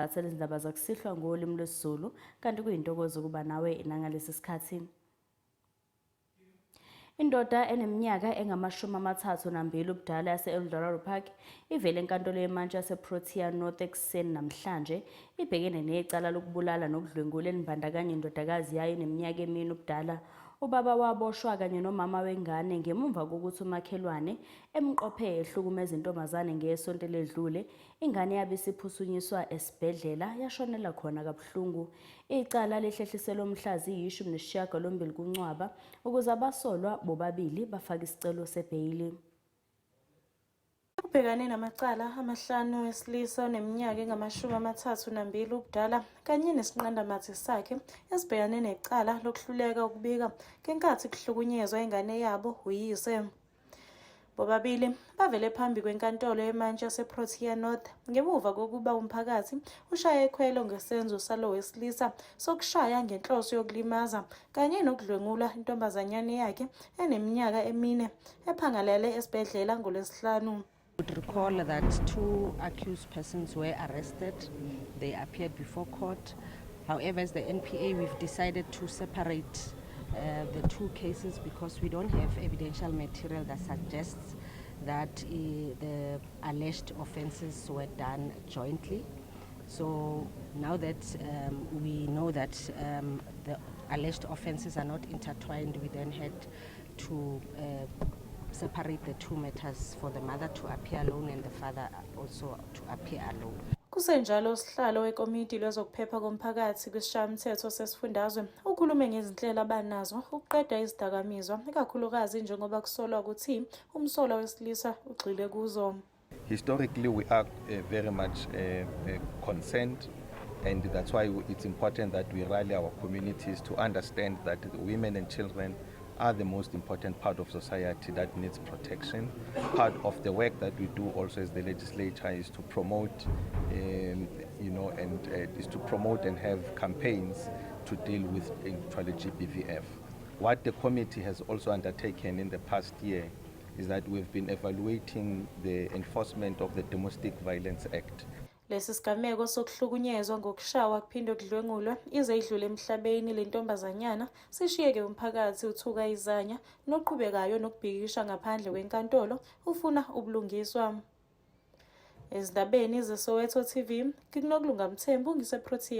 Thatha izindaba zakusihlwa ngolimi lwesiZulu kanti kuyintokozo ukuba nawe nangalesi sikhathi. Indoda eneminyaka engamashumi 32 ubudala yase-Eldorado Park ivele enkantolo yemantshi yaseProtea North ekuseni namhlanje ibhekene necala lokubulala nokudlwengula elibandakanya indodakazi yayo eneminyaka 4 ubudala. Ubaba waboshwa kanye nomama wengane ngemuva kokuthi umakhelwane emqophe ehlukumeza intombazane ngesonto eledlule. Ingane yabe isiphuthunyiswa esibhedlela yashonela khona kabuhlungu. Icala lihlehliselwe mhla ziyi-18 kuNcwaba ukuze abasolwa bobabili bafake isicelo sebheyili. Ubhekane namacala amahlanu wesilisa oneminyaka engamashumi 32 ubudala kanye nesinqandamathe sakhe esibhekane necala lokuhluleka ukubika ngenkathi kuhlukunyezwa ingane yabo uyise. Bobabili bavele phambi kwenkantolo yemantshi yaseProtea North ngemuva kokuba umphakathi ushaye ikhwelo ngesenzo salo wesilisa sokushaya ngenhloso yokulimaza kanye nokudlwengula intombazanyane yakhe eneminyaka 4 ephangalele esibhedlela ngoLwesihlanu. Would recall that two accused persons were arrested. They appeared before court. However, as the NPA, we've decided to separate the two cases because we don't have evidential material that suggests that the alleged offences were done jointly. So now that we know that the alleged offences are not intertwined, we then had to separate the two matters for the mother to appear alone and the father also to appear alone. Kusenjalo, usihlalo wekomiti lwezokuphepha komphakathi kwisishayamthetho sesifundazwe ukhulume ngezinhlelo abanazo ukuqeda izidakamizwa, ikakhulukazi njengoba kusolwa ukuthi umsolwa wesilisa ugxile kuzo. Historically, we are very much concerned, and that's why it's important that we rally our communities to understand that the women and children are the most important part of society that needs protection. Part of the work that we do also as the legislature is to promote, and is to promote and have campaigns to deal with actually GBVF. What the committee has also undertaken in the past year is that we've been evaluating the enforcement of the Domestic Violence Act. Lesi sigameko sokuhlukunyezwa ngokushawa kuphinde kudlwengulwe ize idlule emhlabeni le ntombazanyana sishiyeke umphakathi uthuka izanya noqhubekayo nokubhikisha ngaphandle kwenkantolo ufuna ubulungiswa. Ezindabeni zeSoweto TV, nginguNokulunga Mthembu, ngiseProtea.